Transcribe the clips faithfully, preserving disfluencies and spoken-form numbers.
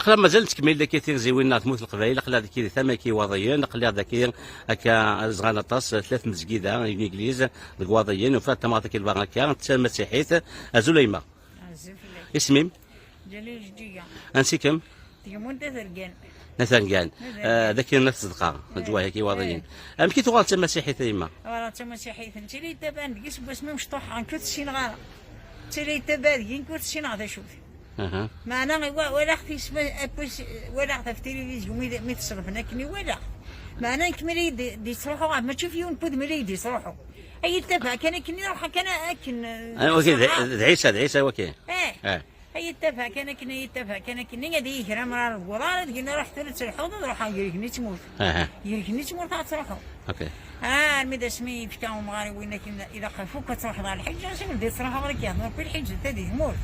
Qrib mazal nettkemmil daki tiziwin n tmurt n Leqbayel, aql-aɣ daki di tama-agi Iwaḍiyen, aql-aɣ daki akka zɣan aṭas, tlata n tmezgida, une église, deg Iwaḍiyen, ufiɣ tamɣart-agi lbar akka, d tamasiḥit. Azul a yemma. Azul fell-ak. Isem-im? Ǧalil Ǧǧiga. Ansi-kem? Tgemmunt At Rgan. N At Rgan. At Rgan. Eh, daki n At Ṣedqa, eh, leǧwayeh-agi Iwaḍiyen. Eh. Amek i tuɣal d tamasiḥit a yemma? Wala d tamasiḥit, netta la yettabaɛ deg-i seg wasmi mecṭuḥeɣ, nekk ur tt-ssineɣ ara. Netta la yettabaɛ deg-i, nekk ur tt-ssineɣ d acu-t. Aha. Meɛna, iwa-, walaɣ-t isma-, apus, walaɣ-t ɣef tilivizyu mi, mi t-ṣellben akken i walaɣ. Meɛna nekk mi la yi-d-, d-yettruḥu, mačči f yiwen n wudem i la yi-d-yettruḥu. Ay yettabaɛ kan akken, iruḥ kan akken, eh, ah, ok, d, ṣṣeḥḥa. D Ɛisa, d Ɛisa waki. Eh. Eh. Ay yettabaɛ kan akken, ay yettabaɛ kan akken, ad iyi-ger amrar deg uḍar, ad gin ruḥ tura ad telḥuḍ, ad ruḥeɣ ger igenni tmurt. Aha. Ger igenni tmurt ad truḥeḍ. Ok. Ah, armi d asmi yefka umɣar i winna akken ilaq ɣef akk ad truḥeḍ ɣer lḥiǧ, ass-a ur d-yettruḥu ara, k-yehḍer akk i lḥiǧ, d ta di tmurt.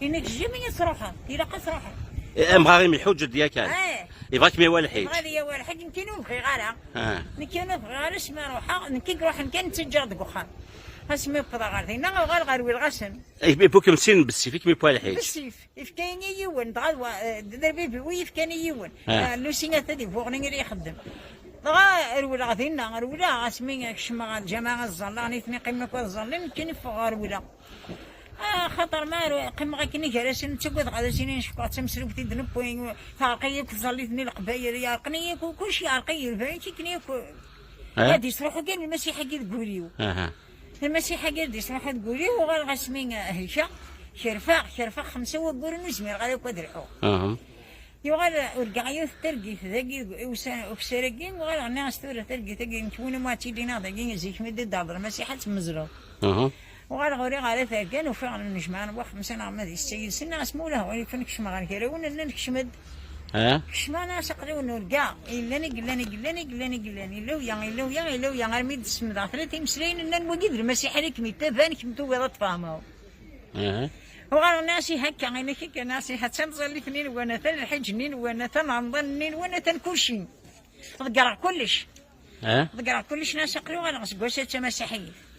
Yenna-k jamais ad truḥeḍ, ilaq ad truḥeḍ. Eh, amɣar-im iḥuǧǧ-d yakan. Eh. Yebɣa-kem yawi ɣer lḥiǧ. Yebɣa ad iyi-yawi ɣer lḥiǧ, nekkini ur bɣiɣ ara. Ah. Nekkini ur bɣiɣ ara, asmi ruḥeɣ, nekk i iruḥen kan ttajjaɣ deg uxxam. Asmi wwḍeɣ ɣer dinna, uɣaleɣ rewleɣ-asen. Eh, iwwi-kem sin bessif, i kem-yewwi ɣer lḥiǧ. Bessif. Yefka-yi yiwen, dɣa d wa-, eh, d arbibi-w i yefkan i yiwen. Ah. Ah, Lucy ata di Buɣni i la ixeddem. Dɣa rewleɣ dinna, rewleɣ asmi kecmeɣ ɣer lǧameɛ ad ẓalleɣ, nitni qqimen akk ad ẓallen, nekkini ffɣeɣ rewleɣ. Ah, xaṭer ma ru-, qqimeɣ akken i gar-asen, ttagadeɣ ad as-inin cukkeɣ d tameslubt i d-newwi, teɛreq-iyi akk tẓallit-nni n Leqbayel, yeɛreqen-iyi akk, kulci yeɛreq-iyi, lbayen tikni akk. Ah. Ad yesruḥu kan lmasiḥ-agi deg wul-iw. Aha. Lmasiḥ-agi ad d-yesruḥu deg wul-iw, uɣaleɣ asmi helkeɣ, kerfeɣ, kerfeɣ xemsa wagguren ur zmireɣ ara akk ad lḥuɣ. Aha. Yuɣal urgaɣ yiwet n targit dagi deg usa-, ukessar-agi, uɣaleɣ nniɣ-as tura targit-agi nekk win ma ad tt-id-iniɣ dagi zik mi d-ihder lmasiḥ ad temmezleḍ. Aha. Uɣaleɣ uriɣ ara targan, ufiɣ nnejmaɛ n wa xemsa neɣ ma d setta yid-sen, nniɣ-as ma ulaha win yufan kecmeɣ ɣer gar-awen, nnan kecm-d. Ah. Kecmeɣ, nniɣ-as aql-awen urgaɣ, yellan i yellan, i yellan, i yellan, i yellan, yella uya, yella uya, yella uya, armi d-semdeɣ tlata imeslayen, nnan wagi d lmasiḥ ara kem-ittaban, kemm tugiḍ ad tfehmeḍ. Aha. Uɣaleɣ nniɣ-as ihi akka, inek akka, nniɣ-as ihi, d tamẓallit-nni n wanatan, lḥiǧ-nni n wanatan, remḍan-nni n wanatan, kulci. Ḍeggreɣ kullec. Ah. Ḍeggreɣ kullec, nniɣ-as aql-i uɣaleɣ seg wass-a d tamasiḥiyt.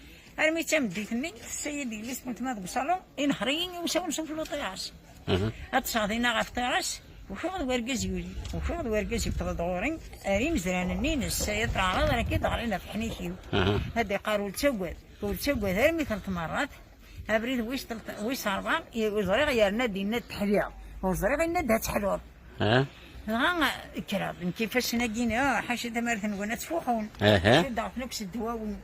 Armi d tameddit-nni, tessa-yi-d yelli-s n weltma deg uṣalu, inehher-iyi usawen s ufluṭiras. Aha. Ad ṭṭseɣ dinna ɣef ṭiras, ufiɣ-d wergaz yuli, ufiɣ-d wergaz yewweḍ-d ɣur-i, ar imezran-nni-ines, ay teɛreḍ ara k-id-ɣlin ɣef ḥnik-iw. Aha. Ad d-iqqar ur ttagad, ur ttagad armi teltmerrat. Abrid wis telt-, wis ṛebɛa, i-, ur ẓriɣ yerna-d, yenna-d teḥliḍ. Ur ẓriɣ, yenna-d ad teḥluḍ. Ah. Dɣa kkreɣ-d, nekk ifassen-agi, ah, ḥaca tamart-nwen ad ttfuḥun. Aha. Cuddeɣ-ten akk s ddwawi.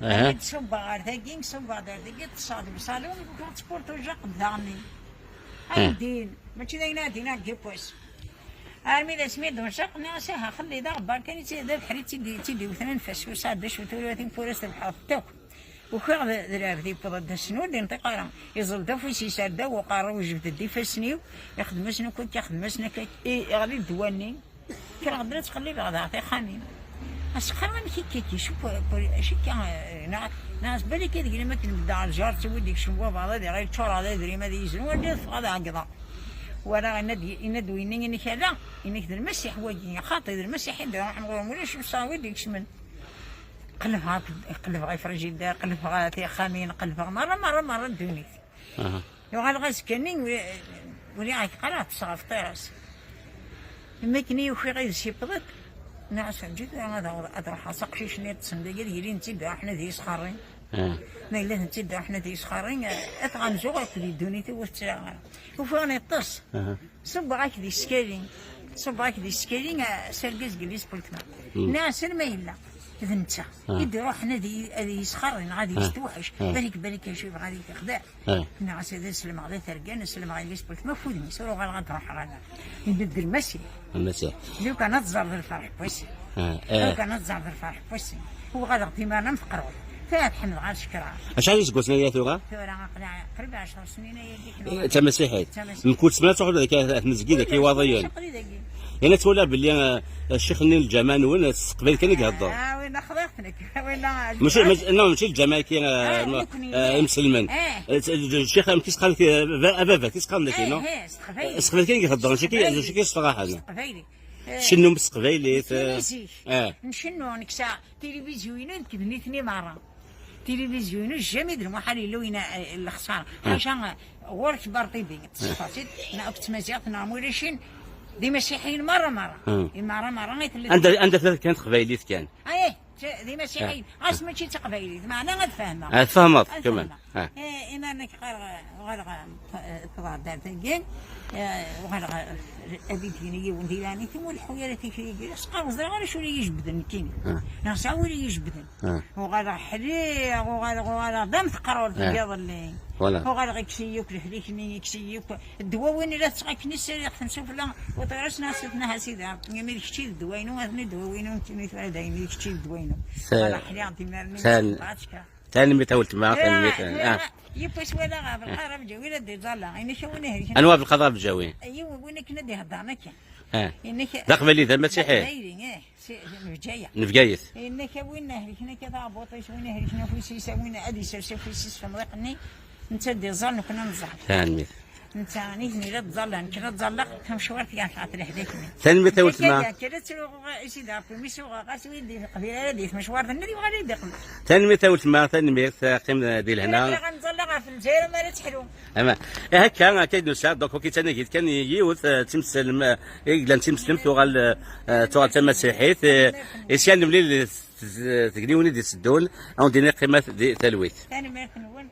Aha. Ad d-ṣubbeɣ ɣer dagi, ṣubbeɣ-d ɣer dagi, ṭṭseɣ deg uṣalun, ur ttpurtujeɣ qebdaɣ-nni. Ah. Ay ddin, mačči d ayen ara d-iniɣ deg yiwwas. Armi d asmi d-unceɣ, nniɣ-as, aha, xelli d aɣebbar kan i tt-, d abeḥri i tt-id-, i tt-id-iwten anef-as, ur sɛedda acu tura, tin furas tebḥeḍ-t akk. Ukiɣ d, d lɛebd yewweḍ-d ass-n, ur d-inṭiq ara. Iẓẓel-d afus-is ar ddaw uqerru, yejbed-d ifassen-iw, ixdem-asen akk akka, ixdem-asen akka, i, iɣli-d ddwa-nni. Kkreɣ-d la ttqellibeɣ daɣ tixxamin. Asexxer amek akka-k, acu k-, k-, acu akka, eh, neɣ, neɣ s balak ad gnem akken beddeɣ lǧar, ttawid-d ikcem wabaḍ, ad iɣil ččureɣ d adrim, ad yizru, ad yeffeɣ ad ɛeggḍeɣ. Walaɣ yenna-d, yenna-d winni, inek ala, inek d lmasiḥ wagi, xaṭi d lmasiḥ i d-iruḥen ɣur-m, ulac usawi d-ikecmen. Qelbeɣ akk, qelbeɣ ifrijider, qelbeɣ tixxamin, qelbeɣ merra, merra, merra ddunit. Aha. Uɣaleɣ azekka-nni, wi-, uriɣ-ak qqareɣ ṭṭseɣ ɣef ṭiras. Imi akken i ukiɣ ides yewweḍ-d, nniɣ-as, ǧǧet ad aɣ-, ad ruḥeɣ s aqcic-nni yeṭṭsen dagi, ad yili netta i d-iruḥen ad iyi-sxerrin. Ah. Ma yella d netta i d-iruḥen ad iyi-sxerrin, ad t-ɣamzuɣ akk di ddunit-iw ur t-ttreɣ ara. Ufiɣ-n iṭṭes. Aha. Ṣubbeɣ-ak di skali. Ṣubbeɣ-ak di skali, ah, s argaz n yelli-s n weltma. Hmm. Nniɣ-as, ma yella d netta, ah, i d-iruḥen ad yi-, ad iyi-sxerri neɣ ad, ah, iyi-stewḥec. Ah. Balak, balak acu yebɣa ad iyi-t-ixdeɛ. Ah. Nniɣ-as, ad as-selmeɣ d atergan, ad selmeɣ i yelli-s n weltma ɣef wudem-is, ur uɣaleɣ ad ruḥeɣ ara. Yenna-d d lmasiḥ. Lmasiḥ. Lukan ad tẓer d lferḥ n wass-a. Ah, ah. Lukan ad tẓer d lferḥ n wass-a. Uɣaleɣ d imana am teqrut. Tura tḥemmleɣ ad cekkreɣ. Acḥal iseggasen aya tura? Tura aql-i qrib ɛecra snin ayagi. Eh, d tamasiḥit. D tamasiḥit. Mkul semana ad truḥeḍ ɣer tmezgida, akka Iwaḍiyen. Aql-i dagi. Yerna ttwaliɣ belli, eh, ccix-nni n lǧameɛ-nwen, eh, s teqbaylit kan i ihedder. Ah, winna xḍiɣ-t nekk. Winna mačči, mačči, non, mačči lǧameɛ-agi, eh, ah, nekkni, eh, imselmen. Eh. Eh, ccix, amek i s-qqaren, eh, a baba, i s-qqaren dagi, eh, non? Eh, s teqbaylit. S teqbaylit kan i ihedder, mačči, mačči kan i s-ferḥen. S teqbaylit. Eh. Tcennum s teqbaylit, eh. Zik. Eh. Ncennu, neksa. Tilivizyu-inu nekk d nitni merra. Tilivizyu-inu jamais d lmuḥal yella win, eh, lexsara. Ah. Ḥaca, eh, Ɣur-k Bartibi, tessefɣeḍ-tt-id, neɣ akked tmaziɣt, neɣ mulac-in, d imasiḥiyen merra, merra. Hmm. I merra, merra i telliḍ. Anda, anda tella kan teqbaylit kan. Ay, t-, d imasiḥiyen. Ɣas mačči d taqbaylit, meɛna ad fehmeɣ. Ad tfehmeḍ, ad kemmel. Fehmeɣ. Eh, imi nekk ɣer, ɣer, ɣer, eh, tḍerdart-agi, eh, ɣer, ɣer, ad d-yini yiwen di leɛnayt-im, ur leḥḥu ara tikli-agi, ur s-qqareɣ, ẓriɣ ara acu ara yi-jebden nekkini. Ah. Neɣ sɛiɣ win i yi-jebden. Ah. Uɣaleɣ ḥliɣ, uɣaleɣ, uɣaleɣ d amteqrur deg iḍelli. Voilà. Uɣaleɣ ikkes-iyi akk lehlak-nni, ikkes-iyi akk ddwawi-nni la tettɣakken i ssiriɣ-ten sufella uṭirus neɣ sufella, a sidi Ṛebbi, imi d kečč i d ddwa-inu, atni ddwawi-inu, nekkini tura daymi d kečč i d ddwa-inu. Uɣaleɣ ḥliɣ-d imir-nni. Tanemmirt a weltma, tanemmirt. Ah. Yiwwas wala ɣer Belqader Abǧawi la d-iẓalla, inek a win ihelken. Anwa Belqader Abǧawi? Yiwen win akken ad d-iheddren akka. Ah. Inek d aqbayli, d amasiḥi? D aqbayli, eh. Si, n Bgayet. N Bgayet. Inna-k a win ihelken akka taɛebbuḍt-is, win ihelken afus-is, a win ad isers afus-is f umḍiq-nni, netta ad d-iẓẓal, nekkni ad nẓall. Tanemmirt. Netta nitni la ttẓallan, nekk la ttẓallaɣ, tamecwart gar ɣef lehlak-nni. Tanemmirt a weltma. Akka, akka, la ttruɣ i Sidi Ṛebbi, mi suɣeɣ, ɣas ur yi-d-yeqbil ara di tmecwart-nni, yuɣal ad d-iqbel. Tanemmirt a weltma, tanemmirt, qqim di lehna. Ilaq ad nẓallaɣ ɣef Lezzayer, ma ara teḥlu. Ama, eh, akka, akka i d-nusa, donc, ok, tanagit kan yiwet, eh, d timsel-, eh, i yellan d timeslemt, tuɣal, eh, eh, tuɣal d tamasiḥit, eh, i sya nemlil di tez-, tegniwin i d-iteddun, ad wen-d-iniɣ qqimet di talwit. Tanemmirt-nwen.